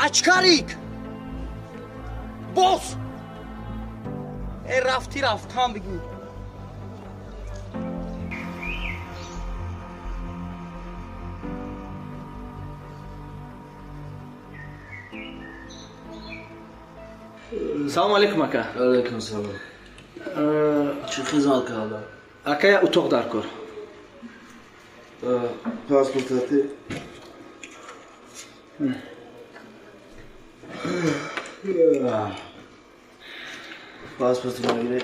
Очкарик! Бос! Э, рафти, рафтан бигӯ. Салому алейкум, ака. Алейкум салом. Чӣ хизмат кардам? Ака, я утоқ дар кор. Паспортати? Паспорти магире.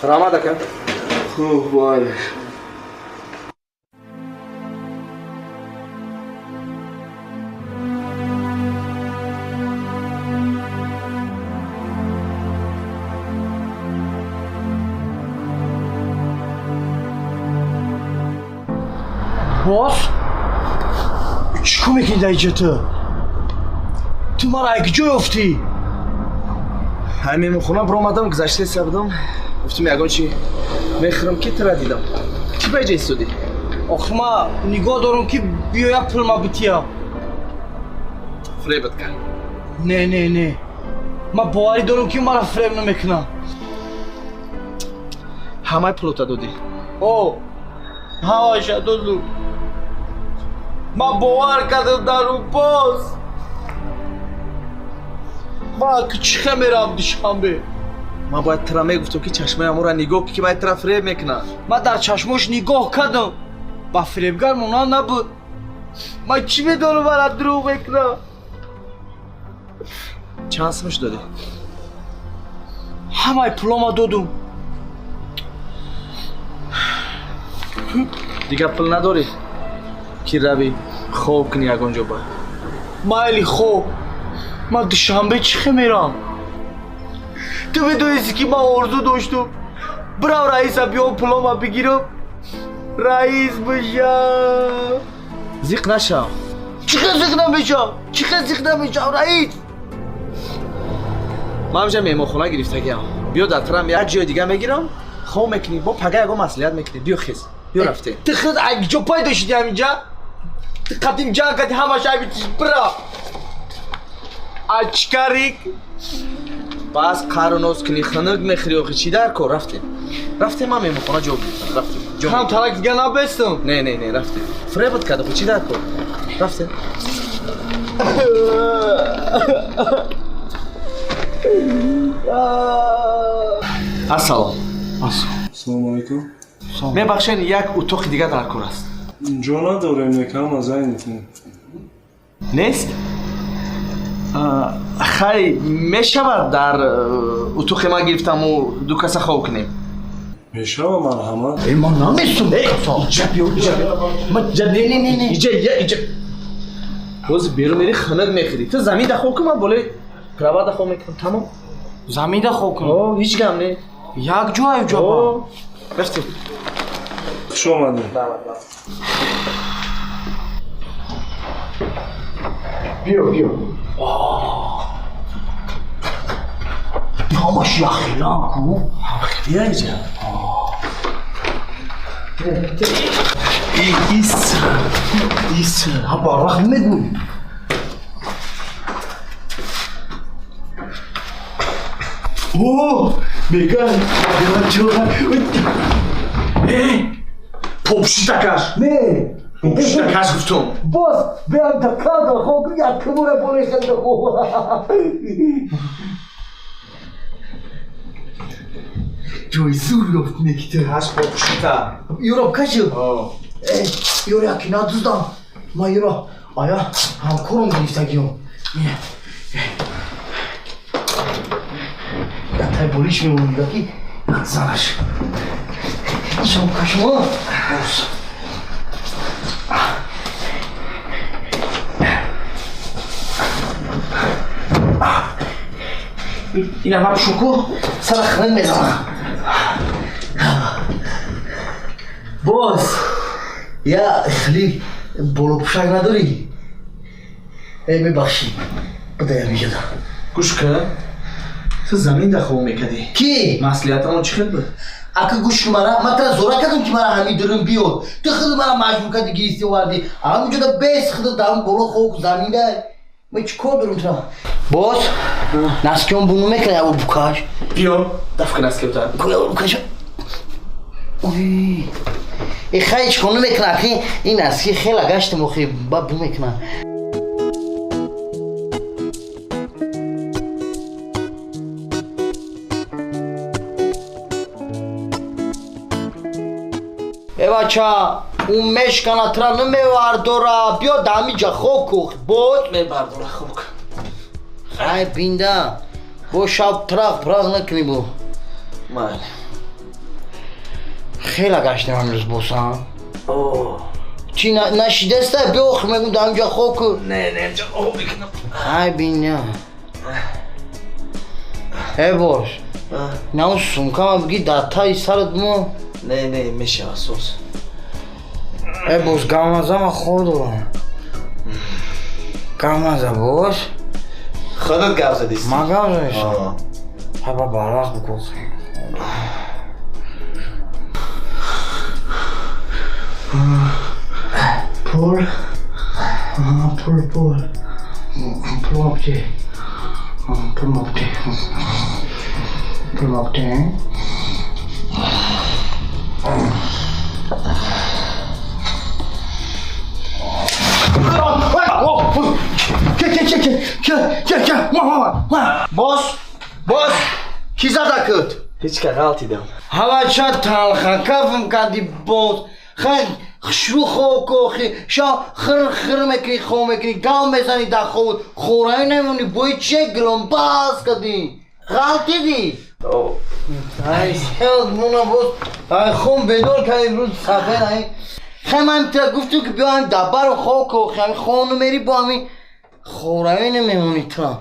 Раҳмат, ака. Хуб, бале. Бос, чӣ кор мекунӣ дар инҷа ту? Ту мара ай куҷо ёфтӣ? Ҳай, меҳмонхона биромадам, гузаштаеса будам, гуфтум, ягон чи мехӯрам, ки тура дидам. Чӣ ба иҷа истодӣ? Охир ма нигоҳ дорам, ки биёя, пулма бития. Фребат кард? Не, не, не, ман боварӣ дорам, ки мара фреб намекунам. Ҳамаи пулота додӣ? О, ҳамаша доду. Ман бовар кардам дар ӯ. Боз ман чӣ хел меравам Душанбе? Ман бояд тура мегуфтам, ки чашмаи аморо нигоҳ, ки бояд тура фреб мекунад. Ман дар чашмош нигоҳ кардам, ба фиребгар монанд набуд. Ман чӣ медонам, мара дурӯғ мекунам. Чанд сумаш додӣ? Ҳамаи пулома додум. Дигар пул надорӣ, ки равӣ хоб кунӣ ягон ҷо ба? Майли, хоб. Ман Душанбе чӣ хел мерам? Ту медонисти, ки ман орзу доштум, бирав раиса, биём, пулома бигирам, раис бишам. Зиқ нашав. Чӣ хел зиқ намешам? Чӣ хел зиқ намешам, раис? Ман ҳамҷа меҳмонхона гирифтагиам. Биё, дар турам як ҷои дига мегирам, хоб мекунӣ, бо пага ягон маслиҳат мекунӣ. Биё, хез, биё, рафтем. Ту худ ҷо пайдо шудӣ ҳаминҷа. Ту қадим ҷанг кардӣ, ҳамаш айби ту. Бира, очкарик. Бас қару ноз кунӣ, хунук мехӯрӣ. Охи, чӣ дар кор? Рафтем, рафтем, ман меҳмонхона ҷо гирифтам, рафтем. Ҳам талак дига набестам. Не, не, не, рафтем. Фребат кард, охи, чӣ дар кор? Рафтем. Ассалом. Салому алейкум. Мебахшед, як утоқи дига дар кор аст. Ҷо надорем, некам азайнитен. Нест? Хай, мешавад дар утоқи ман гирифтаму ду каса хоб кунем? Мешава, марҳамат. Э, ман наместум. Иҷа биё, иҷа биё. Ман не, не, не, не. Иҷа, я иҷа. Боз берун мери, хунук мехӯрӣ. Ту заминда хоб кун, ман болои кровата хоб мекунам, тамом. Заминда хоб кунам? О, ҳеҷ гам не. Як ҷо ҷо. О, рафтем. Хуш омадед. Биё, биё. Ҳамаш яхелан ку. Бия иҷа. Ис ис. Ҳа, барвақт мегӯй. О, меган. Э, попшита каш. Не. Попшита каш, гуфтум. Боз биям, да када хоб, як кмура болешанда хоб. Ҷои зур ёфт мекита. Каш попшита. Юро каши. Э, юро яки надуздам. Ма юро ая ҳамкором гирифтагиём. Тай болиш мемонда, ки занаш. Ишам кашма. Боз. Ина ман шуку сара хрен мезанам. Боз я хли болопӯшак надорӣ? Э, мебахшӣ, буда мижада. Гӯш кун, ту заминда хоб мекардӣ. Ки? Маслиҳатамон чӣ хел буд? Ака гӯш мара, ман тра зора кардам ки мара ҳамин дурун биёд. Ту худ мара маҷбур кардӣ гирифтӣ овардӣ. Ҳамунҷода бес худ дар боло хок замина. Ман чӣ кор дорам тра? Боз наскиён буну мекунад ябо букаш. Биё, даф кун наскиёта. Ябо букаш. Ой. Э хай чӣ кор намекунад? Ки ин наски хела гаштем охи ба бу мекунад. Э бача, ӯ мешкана тра намевардора. Биё дамиҷа хок кух. Боз мебардора хок. Хай бинда. Бо шаб трақ прақ накунӣ бо. Майли. Хела гаштем ҳамрӯз босам. Чӣ нашидаста? Биё охи мегум дамиҷа хок ку. Не, не, инҷа об мекунам. Хай бинда. Э бош. На он сумкама бигӣ дар таи сарат мо. Не, не, мешава соз. Э боз гамаза ман хор дорам. Гамаза боз. Худат гап задист. Ман гап задистам. Ҳаба барвақт бикун. Пул. Пул, пул. Пул мабти. Пул мабти. Пул мабти. Боз, боз, ки зада куд? Ҳеҷ ка ғалтидам. Ҳава ча талхакафм кардӣ боз. Хай хушрӯ хоб кохи, ша хир хир мекунӣ, хоб мекунӣ, гав мезанӣ дар хобут, хӯраи намемонӣ, бои че гиломбаз кардӣ? Ғалтидӣ? Ай, мона боз, ай хом бедор кардӣ рӯз сафед ай. Хай ман тира гуфтум ки биё ҳамин даббаро хоб кохи, ҳамин хону мери бо ҳамин хӯраи намемонӣ тира.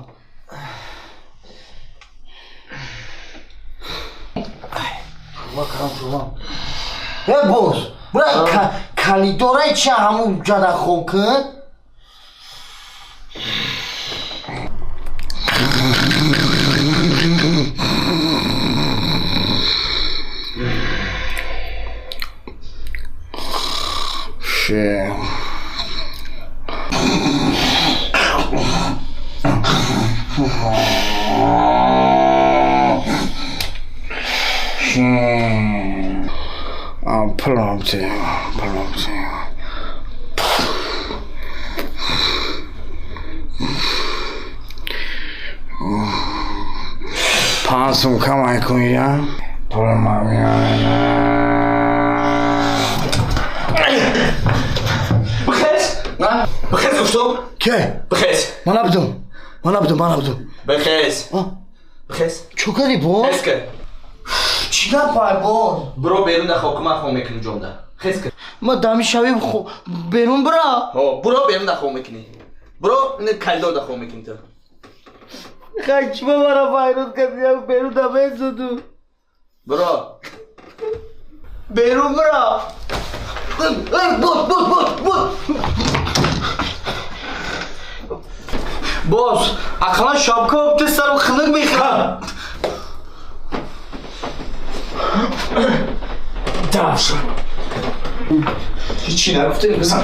Э боз, бура калидораи чи ҳамун ҷада хоб кун? Ше. Пул мабти, пул мабти. Панҷ сум камай кун я. Пул Бихез? На? Бихез гуфтум? Ке? Бихез. Ман набудум. Ман набудум, ман набудум. Бихез. Бихез. Чӣ кардӣ боз? Хез ка. Чӣ гапай боз? Биро берун да хоб ман хоб мекунам ҷонда. Хез ка. Ман дами шави берун бира? Ҳо, биро берун да хоб мекунӣ. Биро ин калидор да хоб мекунӣ ту. Хай чӣ ба мара вайрон кардӣ? Берун да месуду. Биро. Берун бира. Буд, буд, буд, буд. Боз, ақаллан шапка обте сарам хунук мехӯрам. Даф. Ҳеҷ нагуфтем бизан.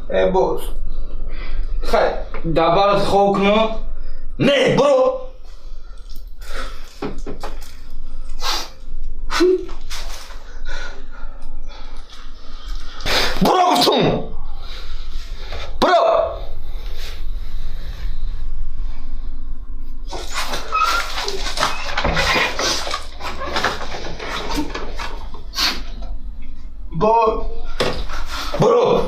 Э боз. Хай, дабарат хоб кунам? Не, биро. Биро гуфтум. Биро. Бо. Биро.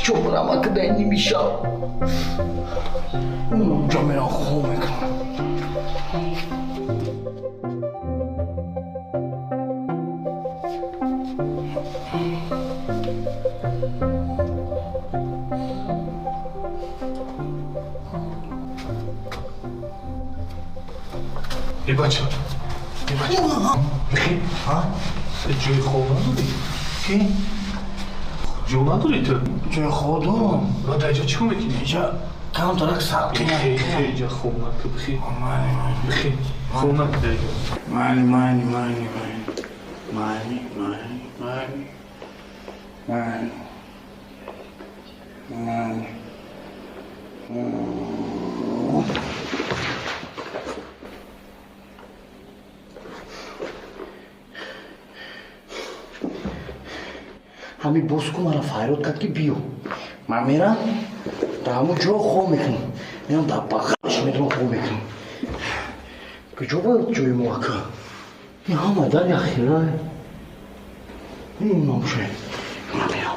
Чӣ бурам акдай нимишав? Унҷа мерам хоб мекунам. Эй бача, эй бача. Бихи, ҳа? Ҷои хоб надорӣ? Ки? Ҷо надорӣ ту? Ҷои хоб дорам. Ва дар ҷо чӣ кор мекунӣ? Иҷа камтарак сарқи. Бихи, иҷа хоб накун, бихи. Бихи, хоб накун дар ҷо. Майли, майли, майли, майли. Майли, майли, майли. Майли. Майли. Ҳами боску мара файрод кард ки биё. Ман мерам дар ҳамон ҷо хоб мекунам. Мерам дар бағалаш медурам хоб мекунам. Куҷо бояд ҷои мо ака? Ин ҳама дар яхира. Ин набошад. Ман мерам.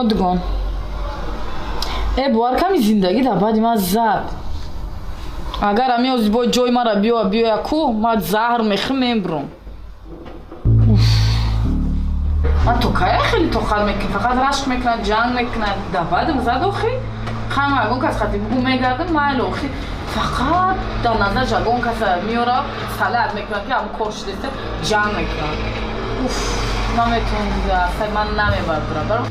Одгон. Э, бовар ками зиндагӣ дар баъди ман зад. Агар ами ози бо ҷои мара биёя биёя ку, ман заҳр мехӯрам мебурам. Ман то кая хеле тоқат мекунам, фақат рашк мекунад, ҷанг мекунад. Дар баъдам зад охи. Хама ягон кас хати бугу мегардам, майли охи. Фақат дар назар ягон каса меёра, салат мекунад ки ҳам кор шудеста, ҷанг мекунад. Уф, наметавонам дига, асай ман намебардорам.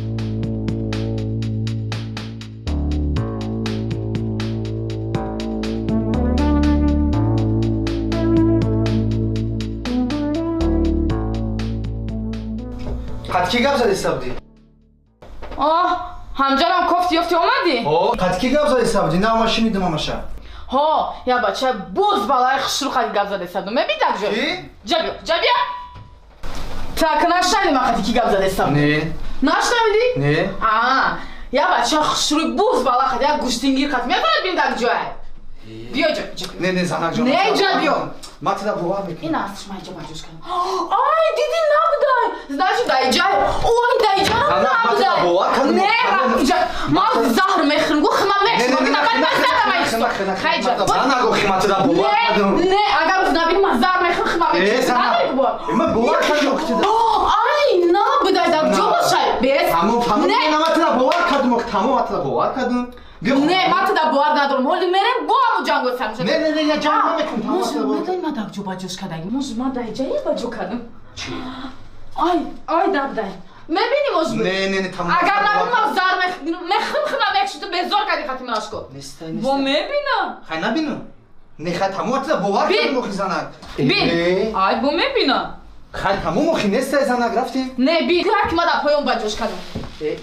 Қад ки гап зади сабдӣ? Оҳ, ҳамҷарам кофти ёфти омадӣ? О, қад ки гап зади сабдӣ? На, ма шунидам ҳамаша. Ҳо, я бача боз балаи хушрӯ қад гап заде сабдум. Мебинӣ так ҷо? Чӣ? Ҷа биё, ҷа биё. Так нашнавидӣ ман қади ки гап заде сабдум? Не. Нашнавидӣ? Не. Аа, я бача хушрӯи боз бала қад як гӯштингир қад мефарад бин так ҷой. Биё ҷо, ҷа. Не, не, занак ҷон. Не, ҷа биё. Ман туда бовар мекунам. Ин аст шума иҷо баҷош кардам. Ай, диди набудай. Значит, даиҷай. Ой, даиҷарам набудай. Не, иҷа. Ман заҳр мехӯрам. Гу хима мешум. Хайҷа. Занак, охи ман туда бовар кардам. Не, агар уз набини ман заҳр мехӯрам, хима мешум. Ман бовар кардам охи туда. Ай, набудай. Дар ҷо бошай. Бес. Тамом, тамом. Не, ман туда бовар кардам. Тамом, ман туда бовар кардам. Не, ман туда бовар надорам. Ҳоли мерем бо ҳаму ҷанг сар мешавад. Не, не, не, я ҷанг намекунам. Может, медони ман дар ҷо баҷош кардагӣ? Может, ман дар ҷае баҷо кардам? Чӣ? Ай, ай, набудай. Мебинӣ, может быть? Не, не, не, тамом. Агар набинӣ, ман заҳр мехӯрам, хима мекушам, ту безор кардӣ хати ман ашко. Нестай, нестай. Бо мебинам. Хай набинам. Не, хай тамом, туда бовар кардам охи занак. Бин. Ай, бо мебинам. Хай тамом охи нестай занак, рафтӣ? Не, бин. Як ма дар поён баҷош кардам.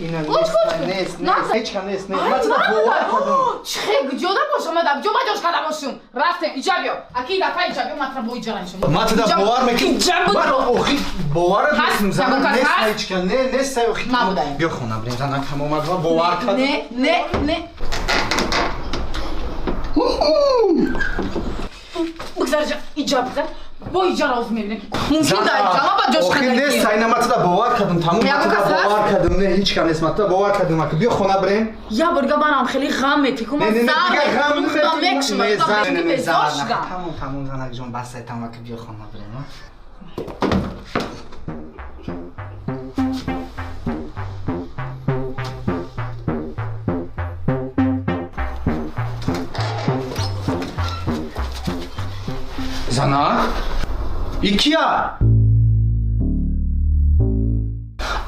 Ина нест, нест, нест, ҳеҷ ка нест, нест. Ман туда бовар кардам. Чӣ куҷода бошам? Ман дар куҷо баҷош карда бошам? Рафтем, иҷа биё. Аки ин дафъа иҷа биё, ман тура бо иҷа нишон. Ман туда бовар мекунам. Иҷа буд. Ман охи боварат мекунам. Занак нест, ҳеҷ ка, не, нест, охи. Набудаем. Биё хона бирем, занак тамом, ман бовар кардам. Не, не, не. Бигзар иҷа, иҷа бигзар. Бо иҷара оз мебинем. Мумкин да иҷама ба ҷош охир нест, айна ман туда бовар кардам, тамом ман туда бовар кардам, не ҳеҷ кам нест, ман туда бовар кардам, ака биё хона бирем. Я борга манам хеле ғам метикум, ман зар мекушам, безор шудам. Тамом, тамом, занак ҷон, бас айтам, ака биё хона бирем. Занак? Икия?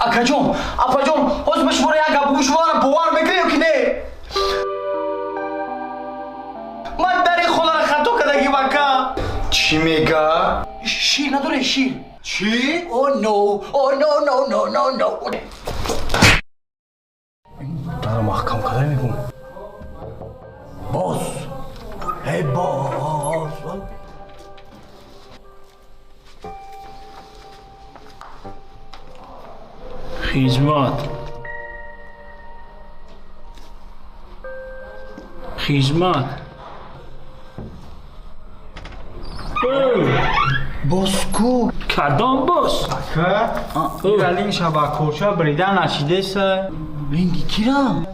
Акаҷон, апаҷон, ҳозир ба шуморо як гап бигӯ, шуморо бовар мекунед ё ки не? Ман дар ин хонаро хато кардагим, ака. Чӣ мега? Шир надоре, шир. Чӣ? О, но, о, но, но, но, но, но. Дарро маҳкам карда мегӯм. Боз. Эй, боз. Хизмат. Хизмат. Боз ку? Кадом боз? Ака, уралинг шабакорча брида нашидеса. Линги кира?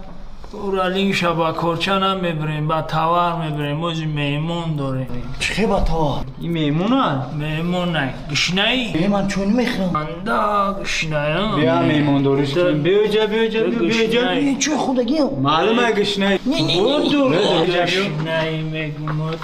Уралинг шабакорча намебирем, ба товар мебирем, ози меҳмон дорем. Чӣ хе ба товар? Ин меҳмона? Меҳмона. Гушнаӣ? Э, ман чой намехӯрам. Анда гушнаям. Бия меҳмондорӣ кунем. Биёҷа, биёҷа, биёҷа. Ин чой худагиам. Маълума гушнаӣ. Буду гушнаӣ мегумад.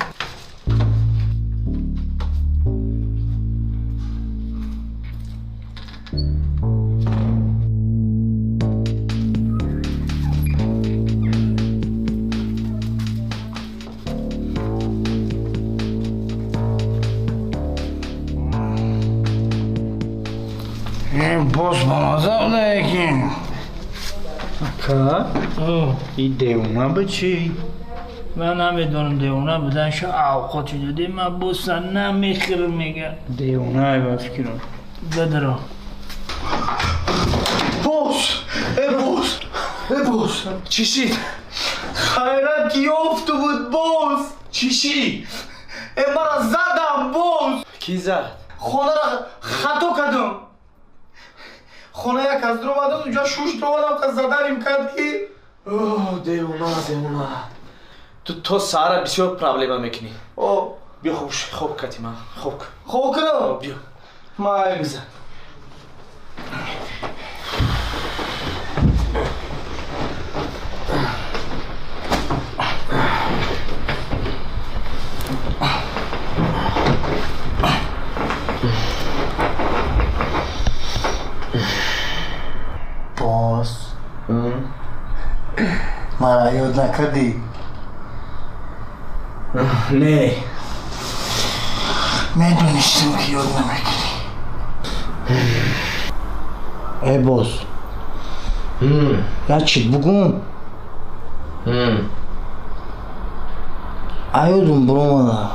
Боз ба маза лекин. Ака, и девона ба чӣ? Ман намедонам девона буданшо авқоти доди, ман боса намехӯрам мега. Девона ба фикрам. Бадро. Боз, э боз, э боз. Чӣ шид? Хайрат ёфту буд боз. Чӣ шид? Э мара задам боз. Кӣ зад? Хонаро хато кардам. Хона як аз дуромадам, унҷа шуш дуромадам, ка заданим кард ки. О, девона, девона. Ту то саҳара бисёр проблема мекунӣ. О, биё хоб, хоб кати ман, хоб. Хоб кунам? Биё. Май бизан. Боз. Мара ёд накардӣ? Не. Медонистам ки ёд намекунӣ. Э боз. Як чиз бугум. Аёдум буромада.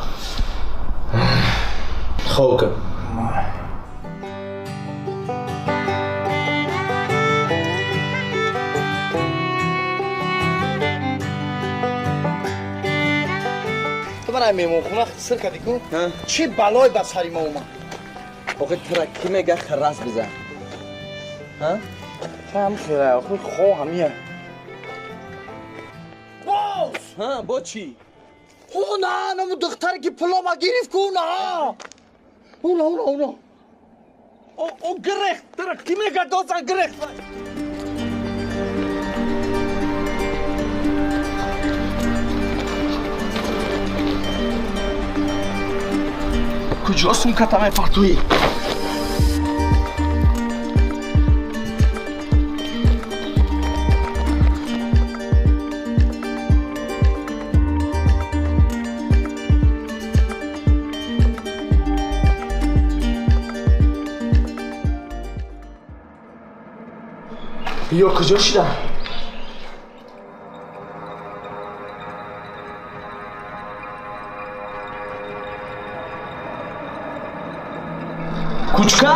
Хоб кун. Ту мана меҳмонхона сир кардӣ ку? Чӣ балое ба сари мо омад? Охи тура кӣ мега хирас бизан? Ҳам хира, охи хо ҳамия. Боз! Бо чӣ? О, на, наму духтаре ки пулома гирифт ку, на! Уна, уна, уна. О, гирехт, тура кӣ мега дозан гирехт? Куҷо сумката мепартоӣ? Ё куҷо шида? Кучка?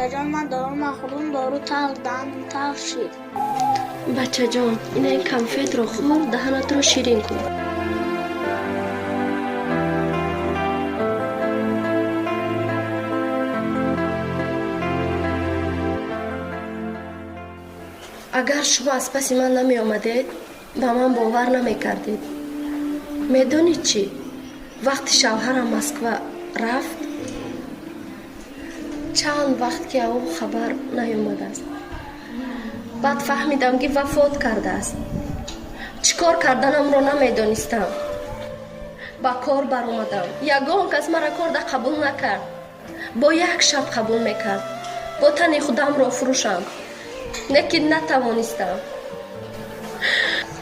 Бачаҷон, ман дору нахӯрдум, дору талх, даҳанам талх шид. Бачаҷон, ина ин конфетро хӯр, даҳанатро ширин кун. Агар шумо аз паси ман намеомадед, ба ман бовар намекардед. Медонед чӣ? Вақти шавҳарам Москва рафт, чанд вақт ки ав хабар наёмадааст. Баъд фаҳмидам, ки вафот кардааст. Чӣ кор карданамро намедонистам. Ба кор баромадам. Ягон кас мара корда қабул накард. Бо як шаб қабул мекард. Бо тани худамро фурӯшам. Лекин натавонистам.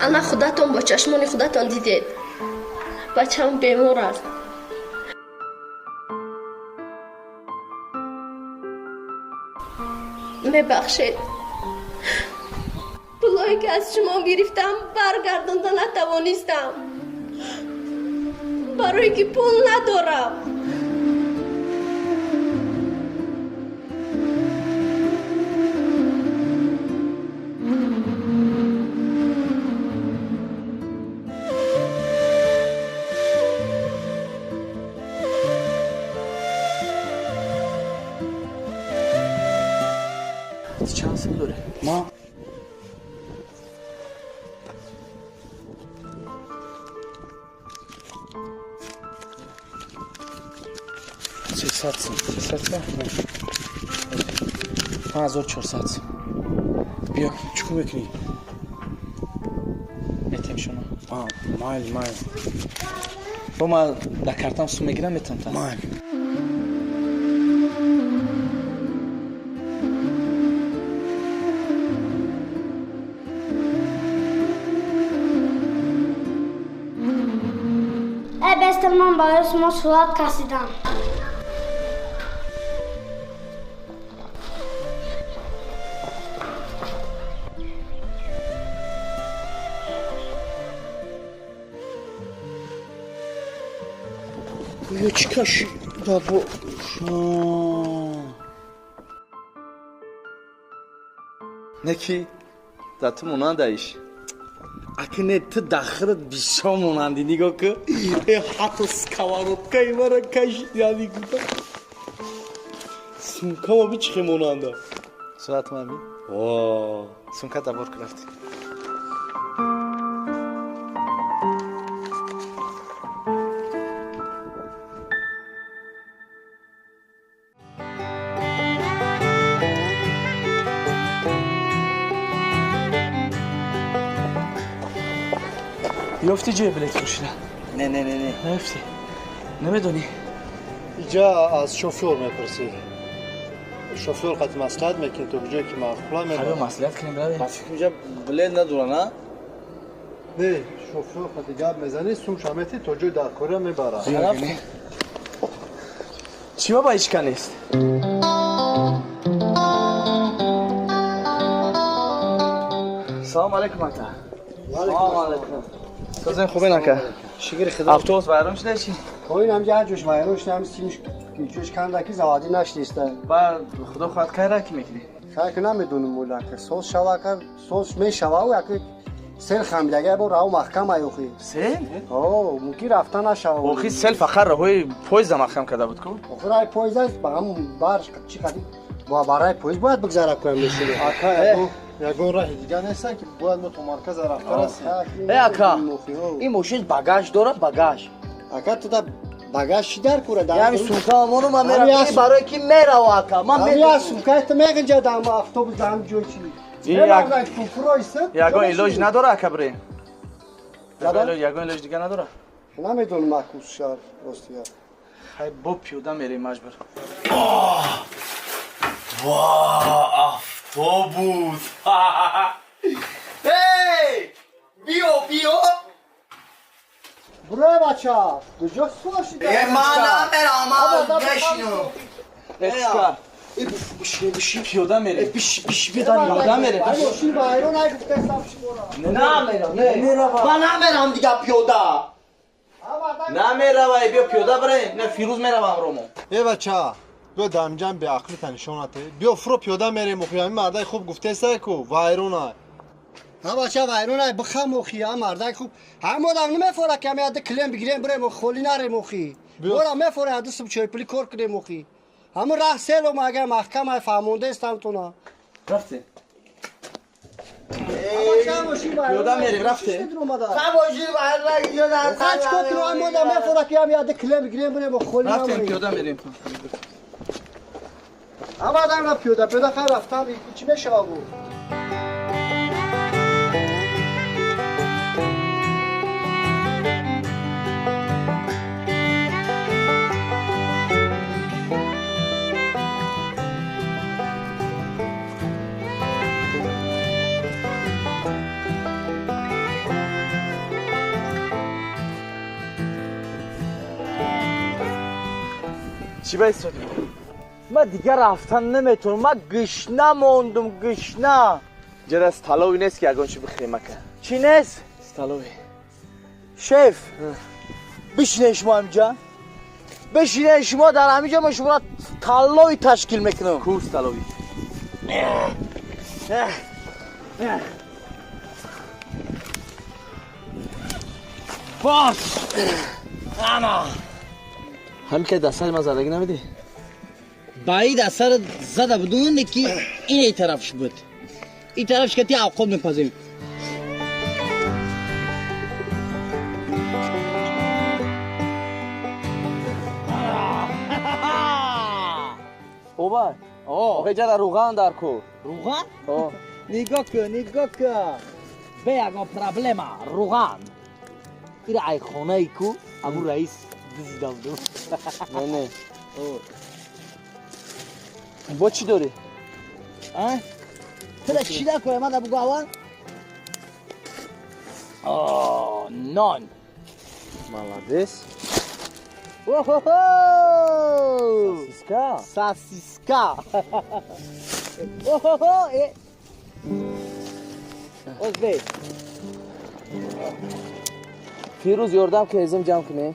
Ана худатон бо чашмони худатон дидед. Бачам бемор аст. Мебахшед. Пулое ки аз шумо гирифтам, баргардонда натавонистам. Барое ки пул надорам. Чанд сум дорӣ? Ма сесад сум. 300 сум? 5400 сум. Биё, чӣ кор мекунӣ? Метем шумо. Майл, майл. Бо ман дар картам сум мегирам, метам та. Майл. Бестер, ман барои шумо сурат кашидам. Ё чӣ кашида бошам? Не ки дар ту монандаиш. Аки не, ту дахрат бисёр монандӣ, нигоҳ ку. Э, ҳатто сковородкаи мара кашидани гуфта. Сумкама бичихе монанда. Сурат ман би? Во. Сумка табор ку рафтӣ. Ёфти ҷои билет фурӯшида? Не, не, не, не. Наёфтӣ? Намедонӣ? Иҷа аз шофёр мепурсӣ. Шофёр қати маслиҳат мекунӣ, то ҷое ки маъқула мебарад. Ҳабё маслиҳат кунем, равем. Ба фикр иҷа билет надора, на? Не, шофёр қати гап мезанӣ, сумша метӣ, то ҷои даркория мебарад. Чӣ баба ҳеч ка нест? Салом алейкум, ака. Салом алейкум. Созен хубе нака? Шукри худо. Автобус вайрон шуда чӣ? То ин ҳамҷа ҷош вайрон шуда, ҳам симш ҷош канда ки заводӣ нашниста. Ба худо хоҳад кай ра ки мекунӣ? Кай ки намедонам мула ки соз шава ка соз мешава ва яки сел хамидага бо раҳо маҳкам ай охи. Сел? О, мумкин рафта нашава. Охи сел фақат роҳои поезда маҳкам карда буд ку? Охи раҳи поезд аст, ба ҳамун бар чӣ қади бо барои поезд бояд бигзара кунам мешуд. Ака, ягон раҳи дигар нест ки бояд мо то марказа рафта расем. Э, ака, ин мошин багаж дорад, багаж. Ака, ту да багаж чӣ дар кура? Яъне сумкаамону ман меравам, барое ки мерава, ака. Ман медонам. Сумкаи ту меғинҷа дар автобус, дар ҳам ҷой чӣ? Ягон илоҷ надора, ака, бирем? Ягон илоҷ дигар надора? Намедонам, акус шаҳр ростия. Хай, бо пиёда мерем маҷбур. Ва, автобус! Эй! Биё, биё! Буро, бача! Куҷо суар шида? Э, ман намерам, ман мешинам. Э, Биши, биши. Пиёда мерем. Биши, биши, пиёда мерем. Мошин вайрон ай гуфтаистам шуморо. Намерам, не. Ман намерам дига пиёда. Намеравай, биё пиёда бирем. Не, Фирӯз меравам ромо. Э, бача, Биё дамҷан беақлита нишонате. Биё фуро пиёда мерем охи, ҳамин мардаи хуб гуфтесай ку вайронай. Ҳа бача вайронай бихам охи, ҳа мардаи хуб. Ҳам одам намефора ки ҳами яда клиент бигирем бирем охи, холӣ нарем охи. Бора мефора яда суб чойпулӣ кор кунем охи. Ҳамун раҳ селом агар маҳкамай фаҳмондаестам туна. Рафтем. Пиёда мерем, рафтем. Рафтем, пиёда мерем. Ҳамадан пиёда пиёда хай рафтам, чӣ мешава бу? Чӣ ба истодӣ? Ман дигар рафтан наметавонам. Ман гушна мондум, гушна. Ҷара столовый нест ки ягон чӣ бихӯрем ака. Чӣ нест? Столовый. Шеф, бишинед шумо ҳаминҷа. Бишинед шумо дар ҳаминҷа, ман шуморо столовый ташкил мекунам. Ку столовый? Боз! Ана! Ҳамин ки дастари ман задагӣ намедӣ? Баид аз сар зада будун ки ин эй тарафш буд. Ин тарафш ки ти авқот мепазем. Обай, охе ҷара руған дар кор. Руған? Нигоҳ кун, нигоҳ кун. Бе ягон проблема, руған. Ира ай хонаи ку, аму раис дуздида будум. Не, не. Бо чӣ дорӣ? Тра чӣ дакора, ман бугу аввал? Нон. Молодец. О-хо-хо! Сосиска. Сосиска. О-хо-хо! Озбе. Фирӯз ёрдам ки ҳезм ҷамъ кунем.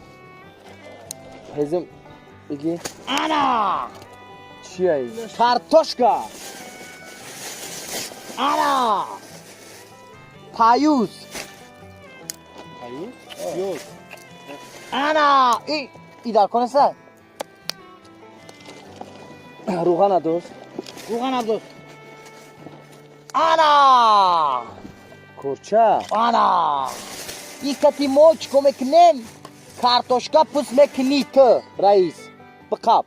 Ҳезм бигӣ. Ана! Чия? Картошка. Ана! Паюз. Паюз? Пиёз. Ана! И дар кор нест? Руған надошт? Руған надошт. Ана! Курча. Ана! И кати мо чӣ кор мекунем? Картошка пӯст мекунӣ ту, раис. Биқаб.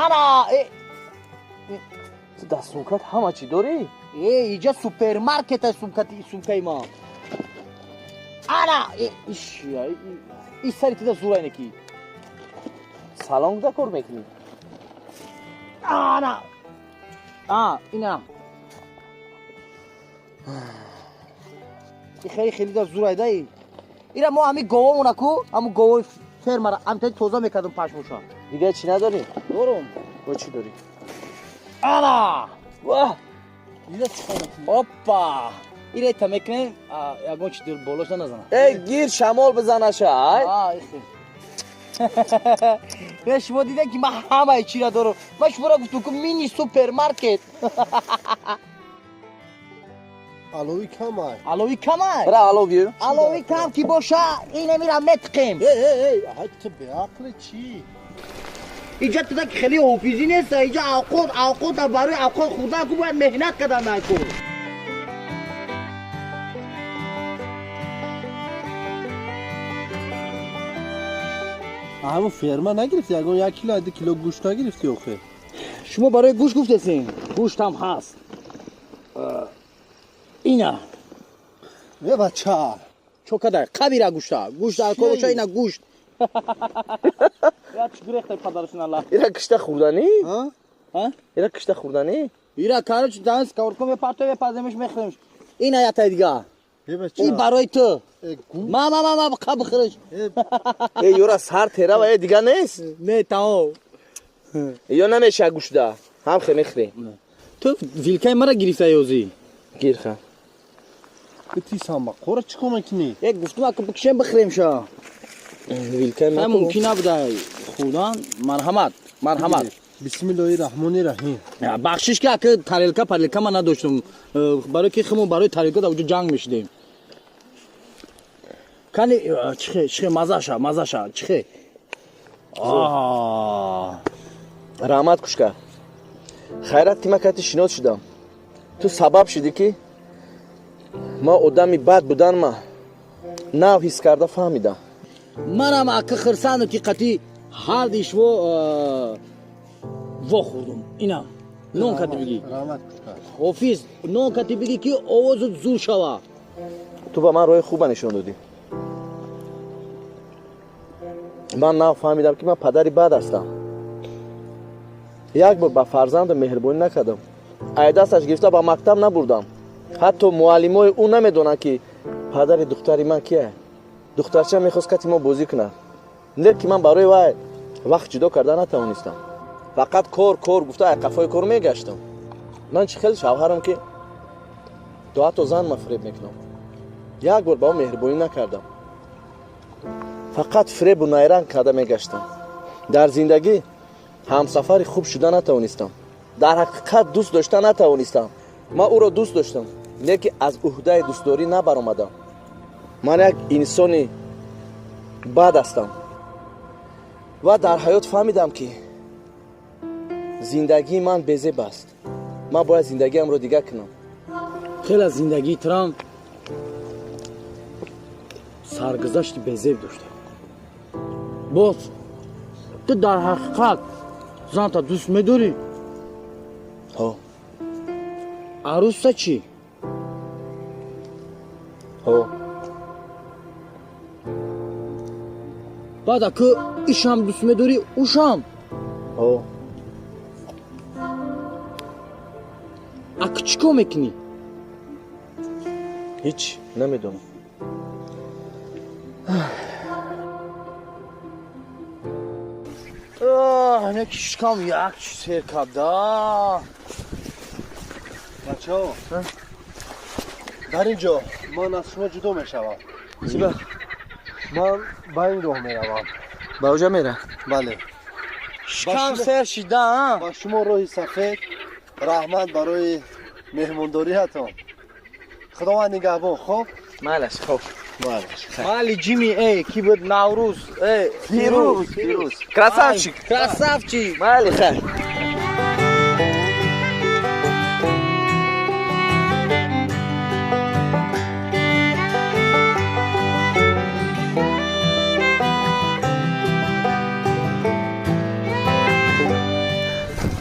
Ана! Ту дар сумкат ҳама чӣ дорӣ? Э, иҷа супермаркет аст сумкаи ма. Ана! И сари тида зурай неки. Салон куда кор мекунӣ? Ана! Ина. И хеле хеле да зурай да. Ира мо ҳами говомона ку, ҳамун говои фермара ҳамтаи тоза мекардум пашмоша. Дигар чӣ надорӣ? Дорум. Бо чӣ дорӣ? Ана! Ваҳ! Опа! Ира та мекунем, ягон чи дил болоша назана. Эй, гир шамол бизанаша, ай? Ихе. Не, шумо дидем ки ман ҳамаи чира дорам. Ман шуморо гуфтам ку мини супермаркет. Алови камай. Алови камай? Бира алов биё. Алови кам ки боша, ина мира метқем. Эй, эй, эй, ай ту беақли чӣ? Иҷа туда ки хеле ҳофизӣ нест, иҷа авқот, авқот барои авқот хӯрдан ку бояд меҳнат кардан накун. Ҳамун ферма нагирифти, ягон як кило, ду кило гӯшт нагирифти охе? Шумо барои гӯшт гуфтесин? Гӯштам ҳаст. Ина. Э бача. Чо кадай? Қабира гӯшта. Гӯшт дар кор боша, ина гӯшт. Я чӣ гурехтай падарашон Аллах. Ира кишта хӯрданӣ? Ҳа? Ира кишта хӯрданӣ? Ира короче дан сковородка мепартоем, мепаземш, мехӯремш. Ина ятай дига. Ин барои ту. Ма ма ма ма қа бихӯрш. Э ёра сар тера ва дига нест? Не, тао. Ё намеша гӯшта. Ҳам хе мехӯрем. Ту вилкаи мара гирифта ёзӣ. Гирха. Ти самба қора чӣ кор мекунӣ? Э гуфтум ака бикшем бихӯрем ша. Вилкаи Ҳай, мумкин набуда хӯрдан. Марҳамат, марҳамат. Бисмиллоҳи раҳмони раҳим. Бахшиш ки ака тарелка парелка ман надоштум, барои ки химо барои тарелка дар уҷо ҷанг мешидем. Кани, чихе, чихе мазаша, мазаша чихе? Раҳмат, кушка. Хайрат ки ман кати шинос шудам. Ту сабаб шудӣ, ки ман одами бад буданма нав ҳис карда фаҳмидам. Манам, ака, хирсандам, ки қати ҳарди шумо вохӯрдум. Инам нон кати бигӣ. Раҳмат, кушка. Ҳофиз, нон кати бигӣ, ки овозут зур шава. Ту ба ман роҳи хуба нишон додӣ. Ман нав фаҳмидам, ки ман падари бад ҳастам. Як бор ба фарзандам меҳрубонӣ накардам, ай дасташ гирифта ба мактаб набурдам. Ҳатто муаллимои ӯ намедонанд, ки падари духтари ман кия. Духтарча мехост кати мо бозӣ кунад, лекин ман барои вай вақт ҷудо карда натавонистам. Фақат кор, кор гуфта ай қафои кор мегаштам. Ман чӣ хел шавҳарам, ки то ҳатто зан ма фиреб мекунам? Як бор ба ӯ меҳрубонӣ накардам, фақат фиребу найранг карда мегаштам. Дар зиндагӣ ҳамсафари хуб шуда натавонистам, дар ҳақиқат дӯст дошта натавонистам. Ман ӯро дӯст доштам, лекин аз уҳдаи дӯстдорӣ набаромадам. Ман як инсони бад ҳастам ва дар ҳаёт фаҳмидам, ки зиндагии ман безеб аст. Ман бояд зиндагиамро дигар кунам. Хеле зиндагии Трамп саргузашти безеб дошта. Боз ту дар ҳақиқат занта дӯст медорӣ? Ҳо. Арӯса чӣ? Ҳо. Баъд аку ишам дӯст медорӣ, ушам? Ҳо. Аку чӣ кор мекунӣ? Ҳеҷ намедонам. Не, шикам як сер карда. Бачаҳо, дар ин ҷо ман аз шумо ҷудо мешавам. Чиба? Ман ба ин роҳ меравам. Ба оҷа мера? Бале. Шикам сер шида. Ба шумо роҳи сафед. Раҳмат барои меҳмондориятон. Худованд нигаҳбон. Хоб. Майлаш, хоб. Майли, Ҷими, эй, ки буд, Наврӯз, эй. Фирӯз, Фирӯз, красавчик. Красавчик. Майли, хайр.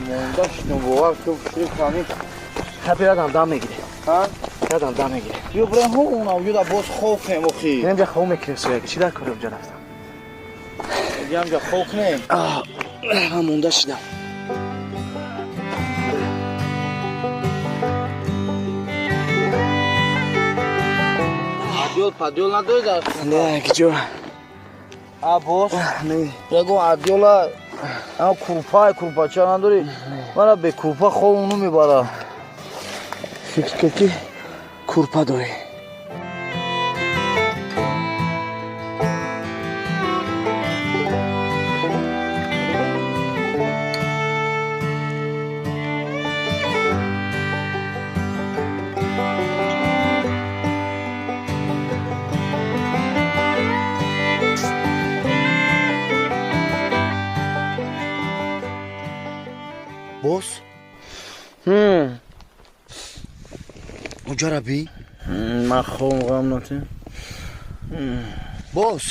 Монда шидам, бовар кун, фикр. Ха, бирадам, дам мегирем. Ҳа? Бирадам, дам мегирем. Ё бирем ҳо она юда, боз хоб кунем охи. Инҷа хоб мекунем, сояги. Чӣ дар кори онҷа рафтам? Янҷа хоб кунем. Ман монда шидам. Адёл падёл надорӣ дар? Не, киҷо. А, боз? Не. Ягон адёла, курпа, курпача надорӣ? Мана бе курпа хобам намебара. Фикр кун, ки курпа дорӣ. Боз уҷара би. Ман хобам ғам натем. Боз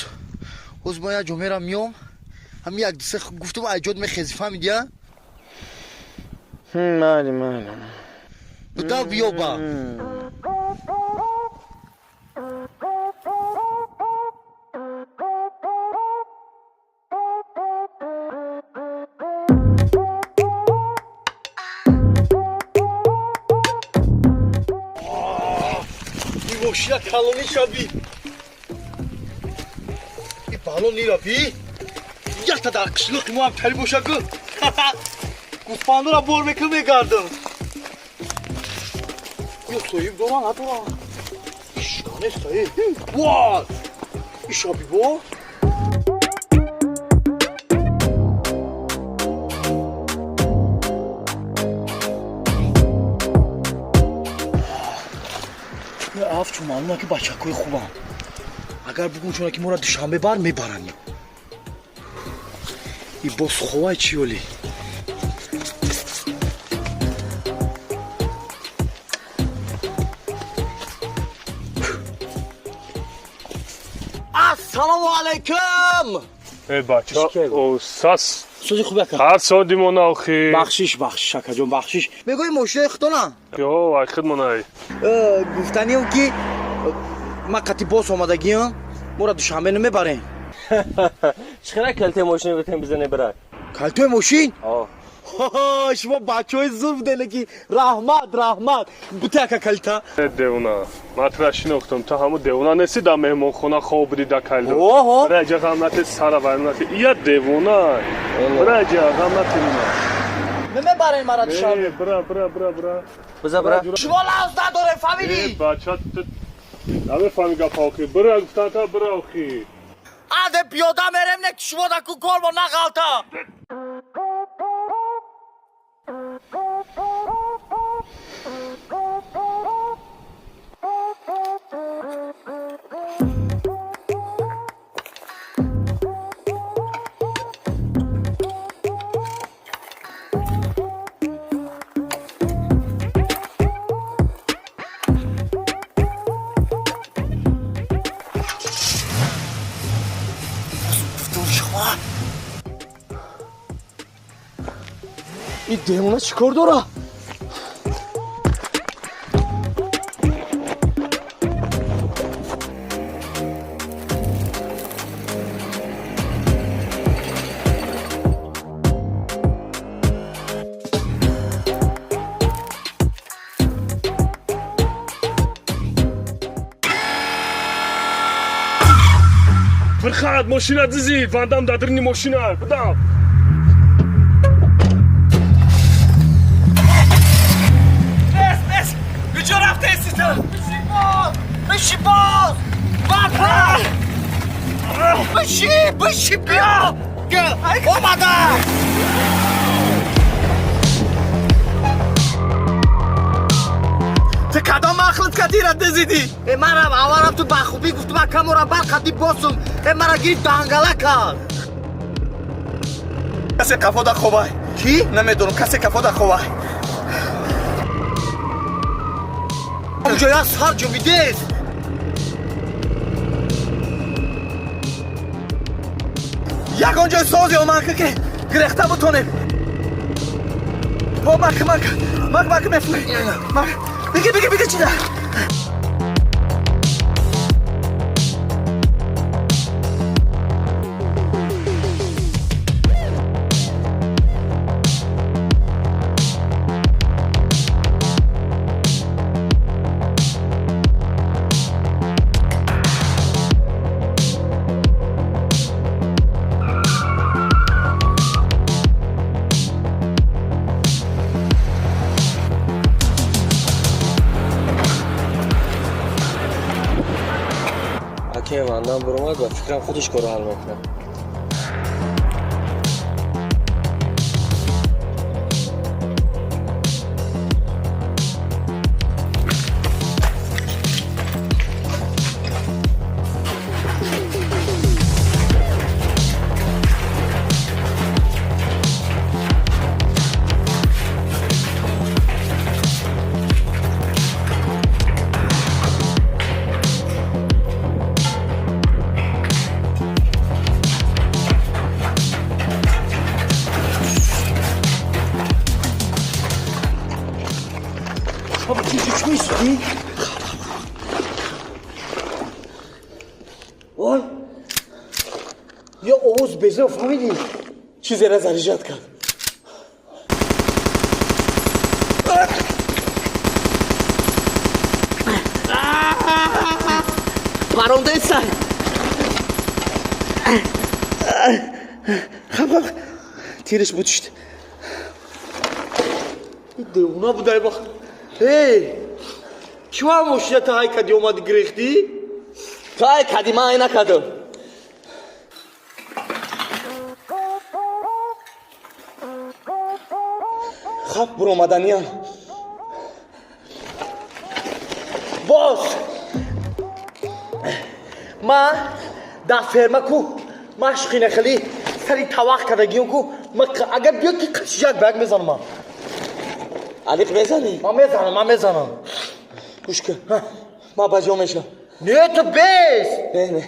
оз ма як ҷо мерам, миём. Ҳами як дусе гуфтум, айҷод мехези, фаҳмидия? Майли, майли. Буда биёба. Мошина калонӣ шави. И балон ирави якта дар қишлоқи мо ҳам тари боша ку, гӯспандора бор мекун, мегардам. Ё соҳиб доран, надоран? Ишканеста. Ва ишаби бо. Ҳамашон маълума ки бачакҳои хубанд. Агар бугум чуна ки моро Душанбе бар мебаранд. И боз ховай чӣ ёли? Ассалому алайкум! Э бача, о сас. Сози хуби ака. Ҳар сол димона охи. Бахшиш, бахшиш акаҷон, бахшиш. Мегӯи мошинаи худтона? Ё, ай худмонай. Гуфтанием ки ман қати бос омадагиам, моро Душанбе намебарем. Чӣ хела калтаи мошина битем бизане бирай? Калтаи мошин? О. Шумо бачаҳои зур будем ки раҳмат, раҳмат. Буте ака калта. Э девона, ман тура шинохтам. Ту ҳамун девона нести дар меҳмонхона хоб будӣ дар калдо. Оҳо. Бира ҷа ғам нате сара вайрон нате. Ия девона. Бира ҷа ғам нате мина. Намебарем мара Душанбе. Э, бира, бира, бира, бира. Биза бира. Шумо лавз надорем, фаҳмидӣ? Э бача, ту намефаҳми гапа охи. Бира гуфтан та бира охи. Аде пиёда мерем не ки шумо дар ку кормо нағалта. И девона чӣ кор дора? Фирхат, мошина дизид, вандам дар даруни мошина. Бидав. Бес, бес! Куҷо рафтаисти ту? Биши боз! Биши боз! Бапа! Биши, биши биё! Омада! Ту кадом махлут кадира дизидӣ? Э манам аввалам ту ба хубӣ гуфтум, ман камора бар қади босум. Э мара гирифт дангала кард. Касе қафо да ховай. Кӣ? Намедонам, касе қафо да ховай. Онҷо як сар ҷовидест. Ягон ҷой созе омад ки гирехта бутонем. О, мак, мак, мак, мак, мефури. Мак, биги, биги, биги чида. Аке вандам буромад ва фикрам худаш корро ҳал мекунад. Ой, я овоз безо фаҳмидӣ? Чизеро заряжать кард. Парондаеса. Хам, хам. Тириш бутишт. Девона будай бах. Эй! Чӣ мошина та ҳай кади омади гирехтӣ? Тай кади, ман ай накардам. Хаб буромаданиям. Бос! Ман дар ферма ку машқи нахелӣ сари тавақ кардагиём ку, агар биёд ки қашижак ба як мезанам ман. Алиқ мезанӣ? Ман мезанам, ман мезанам. Гӯш кун, ман ба ҷо мешавам. Не, ту бес! Не, не.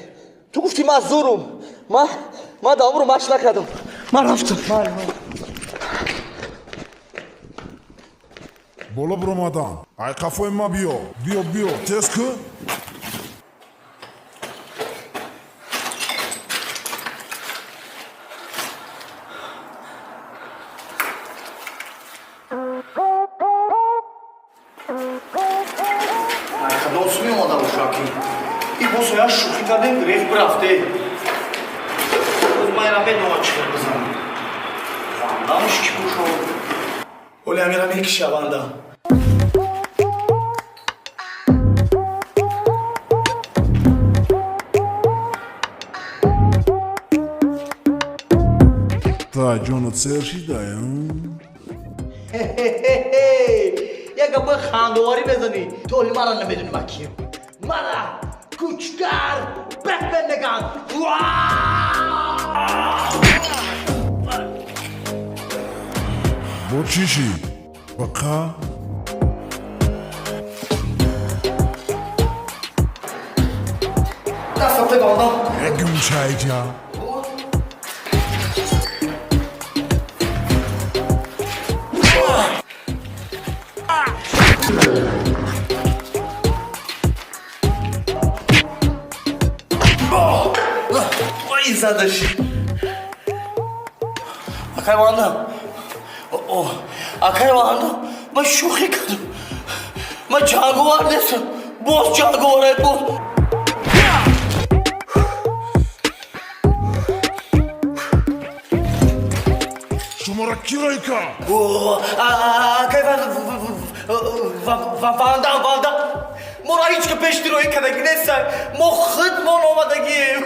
Ту гуфтӣ ман зурум. Ман дар умру машқ накардам. Ман рафтам. Боло биромадан. Ай қафои ма биё. Биё, биё, тез кун. Кадом су меомада боша ки? И бо соя шӯхӣ кардем, гирефт бирафте. Боз ман ира медонам чӣ хел бизанам. Вандамш ки бошо. Оли амира мекиша ванда. Та ҷонат сер шидай? Як гапои хандоварӣ мезанӣ. Ту оли мара намедонӣ ман кием. Мара кучтар Бэтмен мегӯянд. Бо чӣ шид? Бақа? Дастам тегонда. Гумшайҷа. Ой, задаш. Акай ванда. Акай ванда. Ман шӯхӣ кардам. Ман ҷанговар нестам. Боз ҷанговарай, боз. Шуморо кӣ рой кард? Акай ванда, ванда. Моро ҳеҷ ка пешти роҳӣ кардагӣ нестан. Мо худмон омадагием.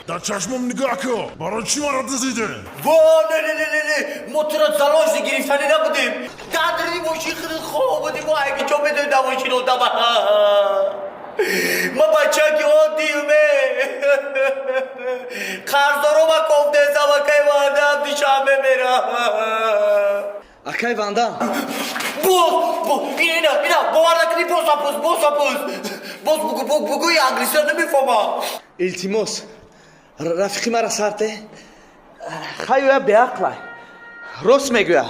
Дар чашмом нигоҳ кун. Барои чӣ маро дизидӣ? Во, не, не, не, не, не. Мо туро заложник гирифтанӣ набудем. Дар дари мошин худат хоб будӣ. Мо айки ҷо медоем дар мошин одама. Ма бачаки оддиюме. Қарздоро ма кофтесам, акай вандам душанбе мерам. Акай вандам. Боз, боз, ина, ина, бовар накунӣ, боз апӯс, боз апӯс. Боз бугу, бугу, бугуи англисиро намефаҳмам. Илтимос, рафиқи мара сарте. Хай оя беақлай. Рост мегӯя.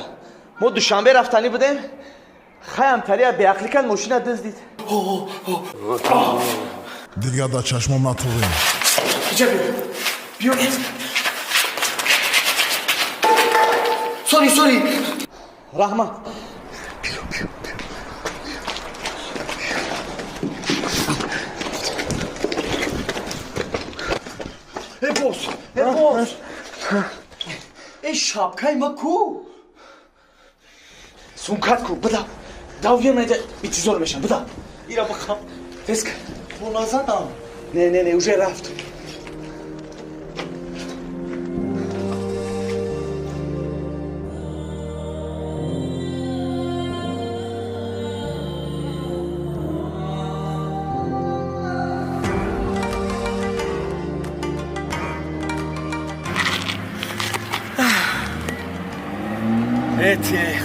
Мо душанбе рафтанӣ будем. Хай ҳамтария беақлӣ кард, мошина дуздид. Дигар дар чашмом натовем. Иҷа биё. Биё. Сори, сори. Раҳмат. Э бос, э бос. Э шапкаи ма ку? Сумкат ку, бидав. Дав биё найда интизор мешам, бидав. Ира бихам. Тез кун. Бо назадам. Не, не, не, уже рафт.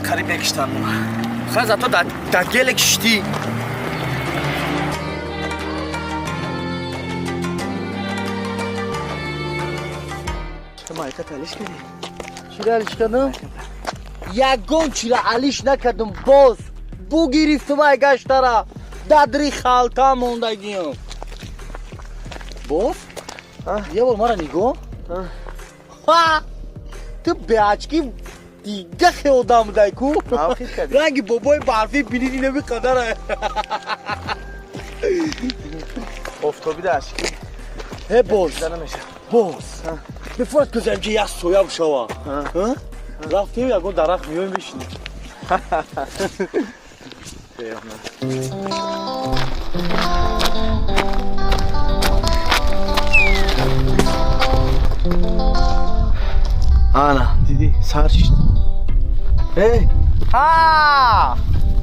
Қариб мекиштам. Хай зато дар геле киштӣ. Майка алиш кардӣ? Чира алиш кардам? Ягон чира алиш накардам, боз бугирифтум ай гаштара. Дадри халта мондагиам. Боз? Я бор мара нигоҳ. Ту беачки дига хе одам будай ку. Ранги бобои барфӣ бинини неми қадара. Офтоби да ашки. Э боз. Боз. Мефорад кузам ки як соя бишава. Рафтем ягон дарахт миёем бишинем. Ана, дидӣ, сар шишт. Эй, ҳа!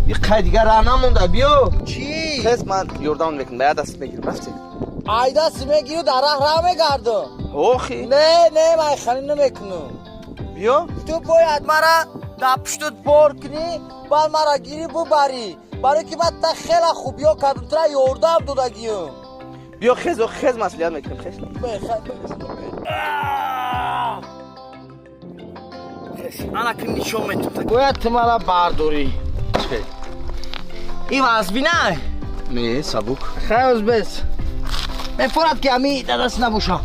И қай дигар раҳ намонда, биё. Чӣ? Тез ман ёрдам мекунам, ба як даст мегирам, рафтем. Айдаст мегиру дар раҳ ра мегардам. Охи. Не, не, ман хали намекунам. Биё. Ту бояд мара дар пуштут бор кунӣ, баъд мара гирӣ бубарӣ. Барои ки ман та хела хубиё кардам, тура ёрдам додагиюм. Биё хез, хез маслиҳат мекунем, хез. Ана ки нишон метум. Бояд ту мара бардорӣ. Ин вазбина? Не, сабук. Хайр, бес. Мефорад ки ами дадаст набоша.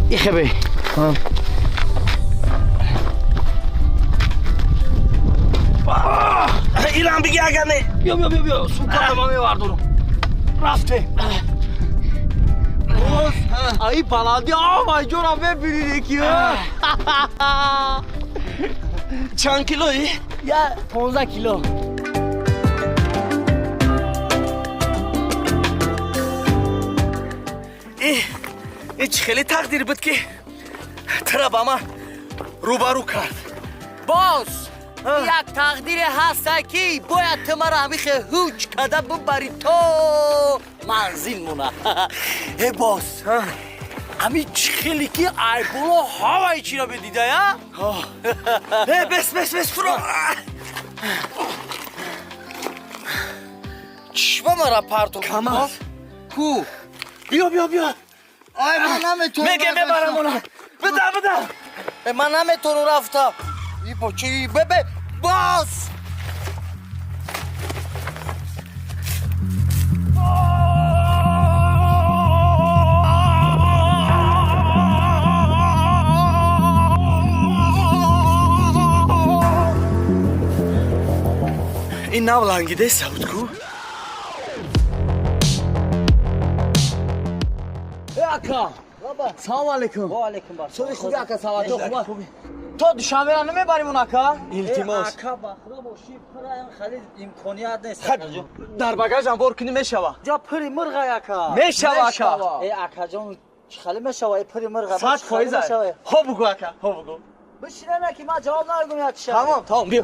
Ихебе. Ирам биги агар не. Биё, биё, биё, биё. Суката ма мевардорам. Рафте. Боз, аи баланди ама ҷора мебинӣ ки. Чанд килои? Я 15 кило. Ин чӣ хеле тақдир буд ки тура ба ман рӯбарӯ кард. Боз як тақдире ҳаста ки бояд ту мара ҳамихе ҳуҷ карда бубарӣ то манзил мона. Э боз, ҳами чӣ хеле ки айболо ҳамаи чиро медидая? Э бес, бес, бес, фуро. Чӣ ба мара партов? Камаз. Ку? Биё, биё, биё. Ай, ман наметавонам. Меге мебарам она. Бида, бида. Ман наметавонам рафта. Ибо чи бебе боз. Ин нав лангидеса буд ку? Ака, салом алейкум. Ва алейкум ассалом. Соли хуби ака, саломатӣ хуб. То душанбера намебарим он ака? Илтимос. Ака, ба худо бошӣ, пураям хеле имконият нест. Дар багажам бор кунӣ мешава. Ҷа пури мурға ака. Мешава ака. Э акаҷон, чӣ хеле мешава? Э пури мурға. 100%. Хо бугу ака, хо бугу. Бишина ки ман ҷавоб намегум як чиша. Тамом, тамом, биё.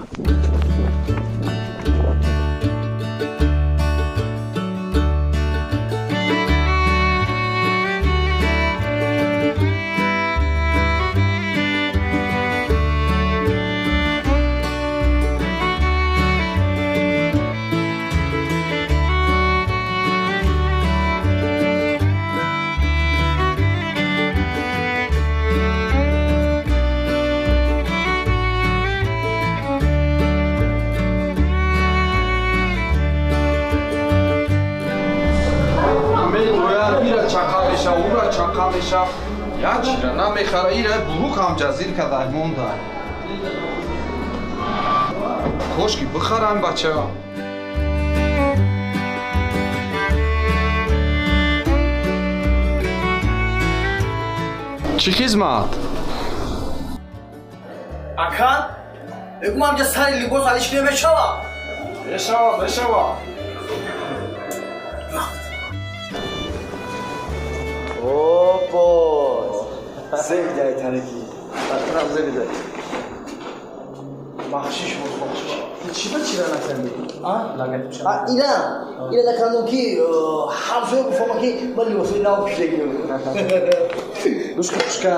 Чақа меша, як чира намехара, ира бурук ҳам ҷазир карда монда. Кошки бихарам бача. Чӣ хизмат? Ака, мегӯм ҳамҷа сари либос алиш намешава? Мешава, мешава. О, боз. Зебидай танаки. Бахтарам зебидай. Бахшиш боз, бахшиш. Чӣ ба чира накардӣ? А? А, ира. Ира накардам ки ҳамсоя гуфтам ки ман либосои нав пӯшидагиам. Гӯш кун, хушка.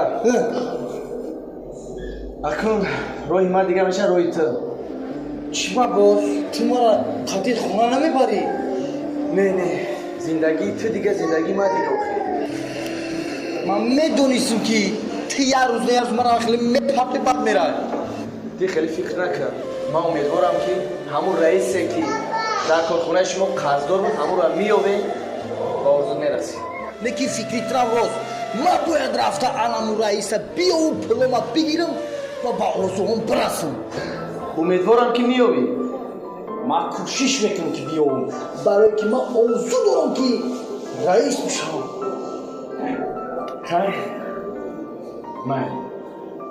Акнун роҳи ман дига меша роҳи ту. Чӣ ба боз? Ту мара қатъи хона намебарӣ? Не, не. Зиндагии ту дига, зиндагии ман дига охир. Ман медонистам ки ту як рӯз на як рӯз мара хеле мепапи бад меравӣ. Ти хеле фикр накун. Ман умедворам ки ҳамун раисе ки дар корхонаи шумо қарздор буд, ҳамунро меёбем ба орзу мерасем. Не ки фикри трам рост. Ман бояд рафта анаму раиса биёву пулома бигирам ва ба орзуҳом бирасам. Умедворам ки меёбӣ. Ман кӯшиш мекунам ки биёвам, барое ки ман орзу дорам ки раис бишавам. Хай. Май.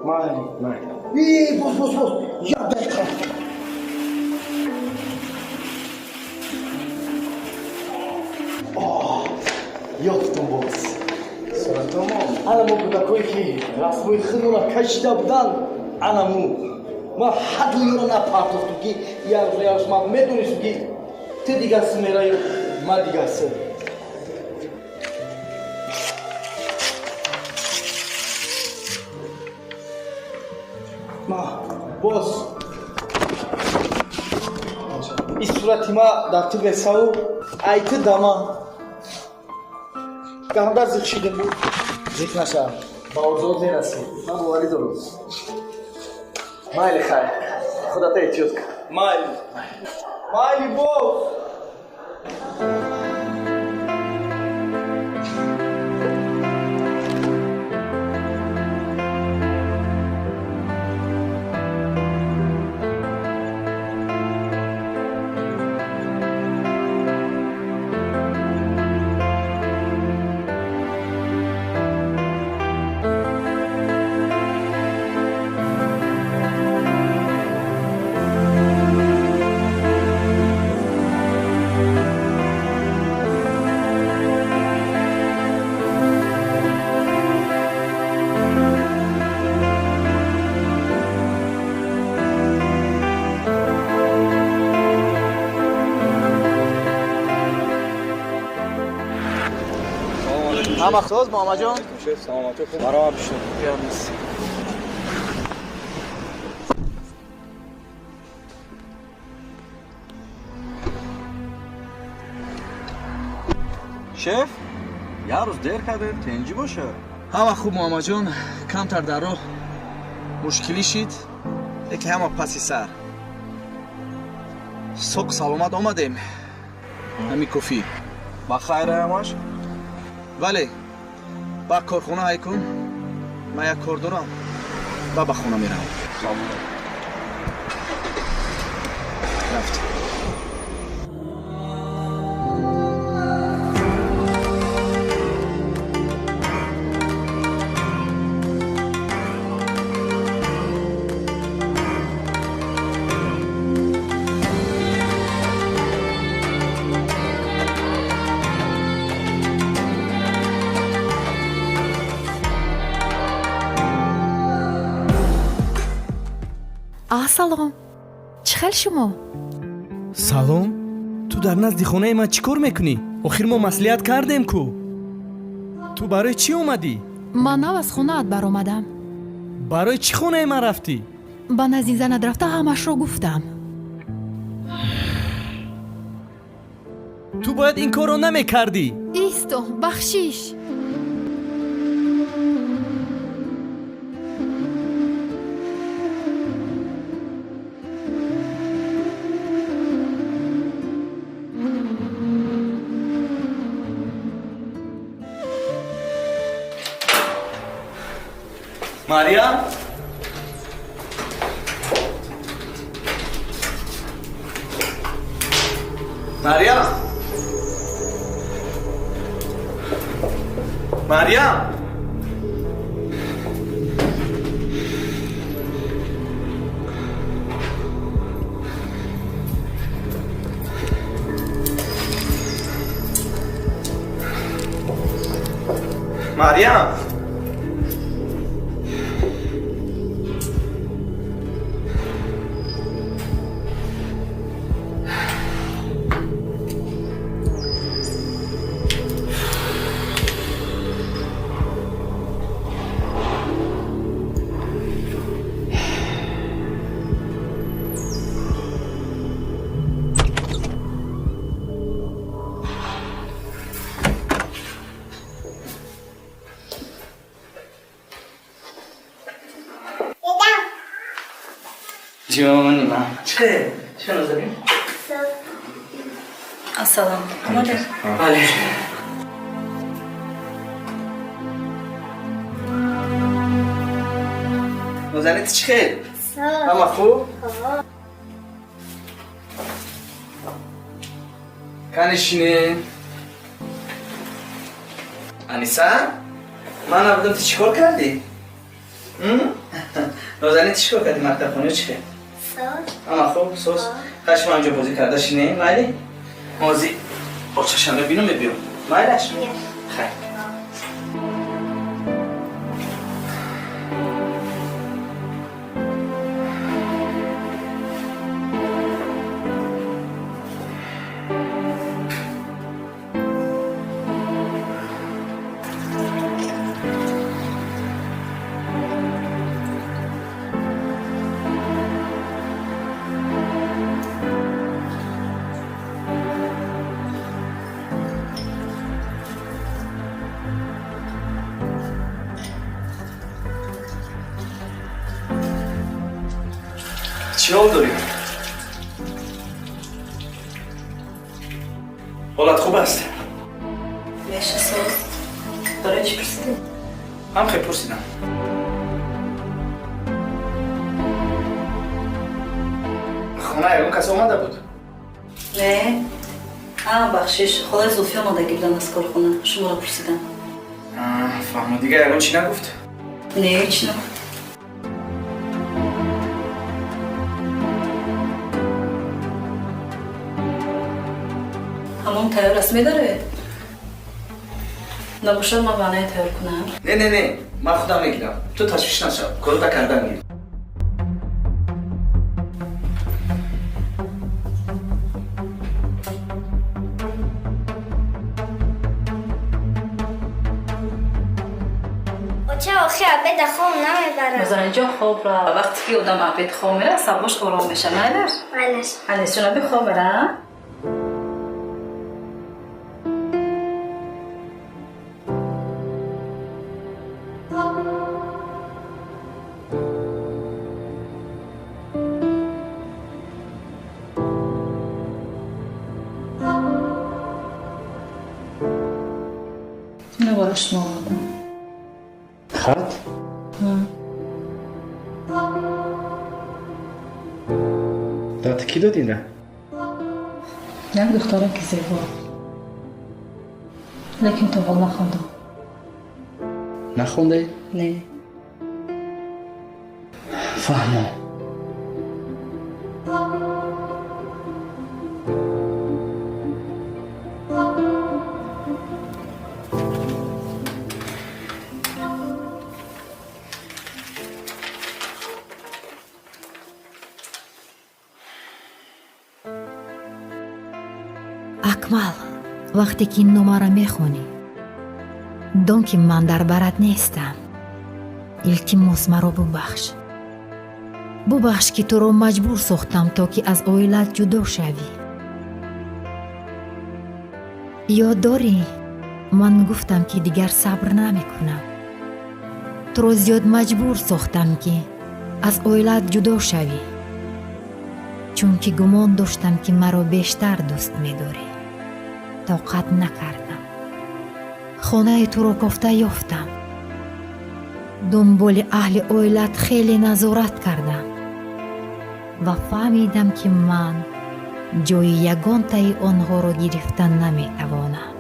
Май, май. Э, боз, боз, боз. Як дақиқа. Ёфтум боз. Суратомо. Ана мо кӯдакое ки расмои худмонро кашида буданд, ана му. Ман ҳадду ёро напартохтум ки як рӯз як рӯз ман медонистум ки ту дигаси мераи, ман дигаси. Бос, ин сурати ма дар ту бесаву ай ту дама ганда зиқ шидем. Зиқ наша, ба орзуот мерасӣ, ман боварӣ дорам. Майли, хайр, худата эҳтиёт кун. Майли, майли, бос. Ҳама соз, Муҳаммадҷон? Саломатӣ, хуб. Барома бишин. Шеф, як рӯз дер кардем, тенҷӣ боша. Ҳама хуб, Муҳаммадҷон, камтар дар роҳ мушкилӣ шид, лекин ҳама паси сар. Соқ саломат омадем. Ҳамин кофӣ. Ба хайр ҳамаш? Вале ба корхона ҳай кун, ман як кор дорам ва ба хона меравам. Рафт. Салом, чӣ хел шумо? Салом, ту дар назди хонаи ман чӣ кор мекунӣ? Охир мо маслиҳат кардем ку. Ту барои чӣ омадӣ? Ман нав аз хонаат баромадам. Барои чӣ хонаи ман рафтӣ? Ба назди занат рафта ҳамашро гуфтам. Ту бояд ин корро намекардӣ. Исто, бахшиш. Марьям? Марьям? Марьям? Марьям? ҷони ман, чӣ чӣ назарӣ? Ассалом. Омода? Бале. Нозанин, ту чӣ хел? Ҳама хуб? Кани шинен. Аниса, ман набудам, ту чӣ кор кардӣ? Нозанин, ту чӣ кор кардӣ мактабхона, чӣ хел? Ҳама хуб, соз. Хай, шумо инҷо бозӣ карда шинем, майли? Ҳозир очашам мебинам, мебиём. Майлаш? Хай. Чӣ ҳол дорӣ? Ҳолат хуб аст? Меша соз. Барои чӣ пурсидӣ? Ҳам хел пурсидам. Хона ягон кас омада буд? Не. А, бахшиш, холаи Зулфия омадагӣ буданд аз корхона. Шуморо пурсидам. Фаҳмо, дигар ягон чӣ нагуфт? Не, ҳеҷ нагуфт. Ҳамон тайёр аст, медароед? Набошад, ман ванная тайёр кунам? Не, не, не, ман худам мегирам. Ту ташвиш нашав, корота кардан гир. Оча, охи обеда хоб намебарам. Нозанинҷон, хоб ра. Вақте ки одам обед хоб мера, сабош ором меша, майлаш? Майлаш. Анисҷон, аби хоб мера? Инро барои шумо овардам. Хат? Дат кӣ дод инра? Як духтараки зебо. Лекин то ҳол нахондам. Нахондаӣ? Не. Фаҳмо. Акмал, вақте ки ин номаро мехонӣ, дон ки ман дар барат нестам. Илтимос, маро бубахш. Бубахш, ки туро маҷбур сохтам, то ки аз оилат ҷудо шавӣ. Ёд дорӣ, ман гуфтам, ки дигар сабр намекунам. Туро зиёд маҷбур сохтам, ки аз оилат ҷудо шавӣ, чунки гумон доштам, ки маро бештар дӯст медорӣ. Тоқат накардам. Хонаи туро кофта ёфтам. Дунболи аҳли оилат хеле назорат кардам ва фаҳмидам, ки ман ҷои ягонтаи онҳоро гирифта наметавонам.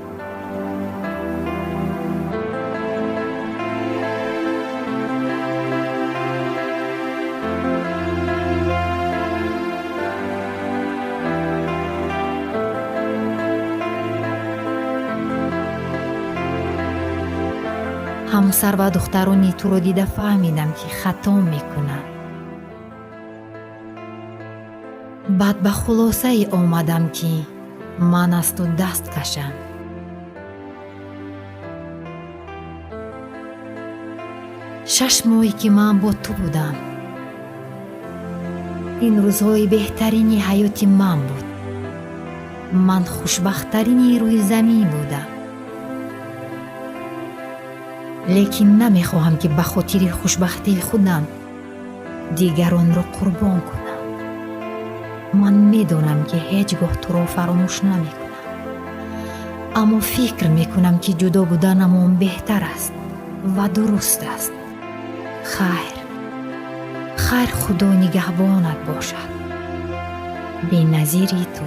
Ҳамсар ва духтарони туро дида фаҳмидам, ки хато мекунам. Баъд ба хулосае омадам, ки ман аз ту даст кашам. 6 моҳе ки ман бо ту будам, ин рӯзҳои беҳтарини ҳаёти ман буд. Ман хушбахттарини рӯи замин будам. Лекин намехоҳам, ки ба хотири хушбахтии худам дигаронро қурбон кунам. Ман медонам, ки ҳеҷ гоҳ туро фаромӯш намекунам, аммо фикр мекунам, ки ҷудо буданамон беҳтар аст ва дуруст аст. Хайр, хайр, Худо нигаҳбонат бошад. Беназири ту.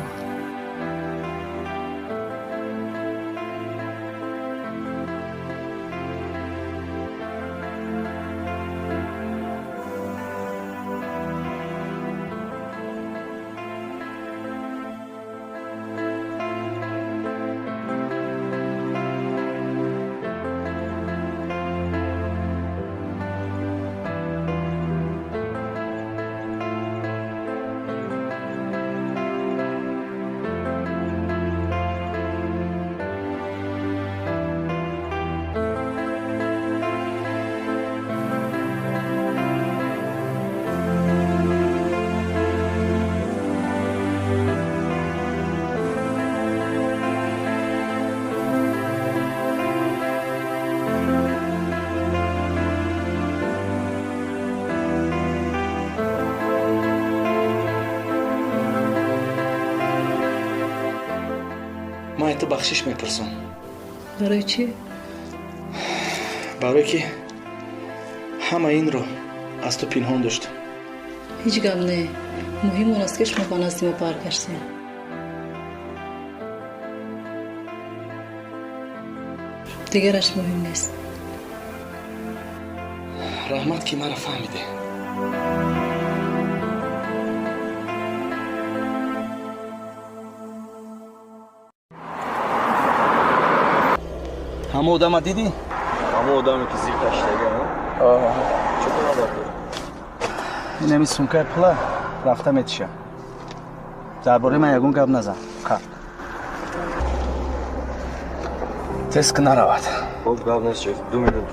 Ман ту бахшиш мепурсам. Барои чӣ? Барое ки ҳама инро аз ту пинҳон доштам. Ҳеҷ гап не. Муҳим он аст, ки шумо ба назди мо баргаштем. Дигараш муҳим нест. Раҳмат, ки маро фаҳмидӣ. Ҳама одама дидӣ? Ҳама одаме, ки зир таштага? Чӣ кунад? Инами сумкаи пула рафта метиша. Дар бораи ман ягон гап назан. Ха. Тез ки наравад. Хоб, гап нест, шеф. 2 минут.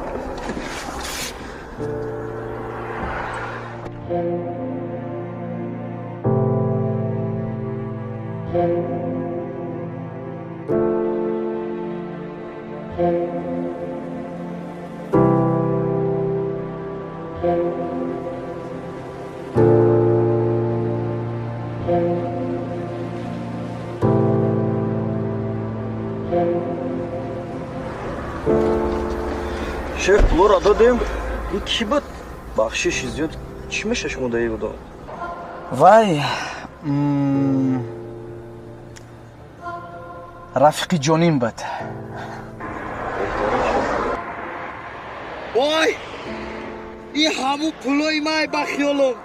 Шеф, пулора додем. И кӣ буд? Бахшиши зиёд, чӣ меша шумо даи будо? Вай, рафиқи ҷоним буд. Ой, и ҳамун пулои май ба хиёлам.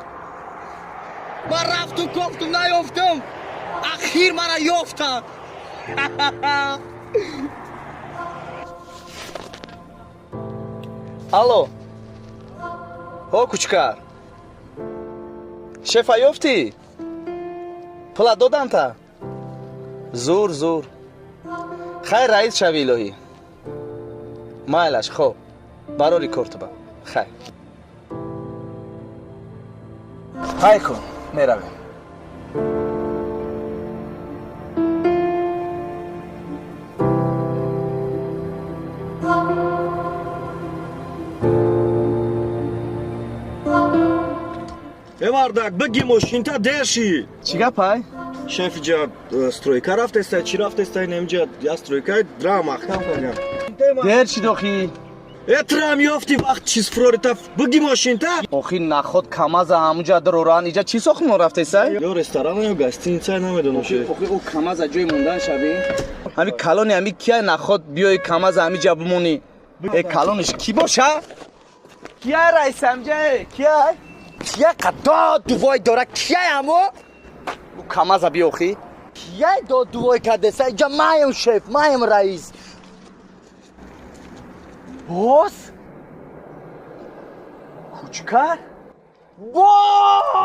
Ман рафту кофтум, наёфтам. Ахир мана ёфтам. Алло. Ҳо, кучкар. Шефа ёфтӣ? Пула доданта? Зур, зур. Хайр, раис шави илоҳӣ. Майлаш, хоб. Барори кортуба. Хайр. Ҳай кун, меравем. Э, мардак, биги мошинта дерши. Чӣ гапай? Шеф, иҷа стройка рафтеста, чӣ рафтеста, инамиҷа я стройка драм маҳкам кардам. Дер чӣ дохӣ? Э, трам ёфти вақт чиз фурорита, биги мошинта. Охи наход камаза ҳамуҷа дароран, иҷа чӣ сохтмон рафтесай? Ё ресторан, ё гостиница, намедонам шеф. Охи ӯ камаза ҷои мондан шави? Ҳами калони ҳами кия наход биёи камаза ҳами ҷа бимонӣ? Э, калониш кӣ боша? Кия раис ҳамҷа? Кия? Кия қадо дувой дора? Кияй ҳамо? Ӯ камаза биёхӣ? Кияй до дувой кардеса? Иҷа маем шеф, маем раис. Боз? Кучкар? Боз!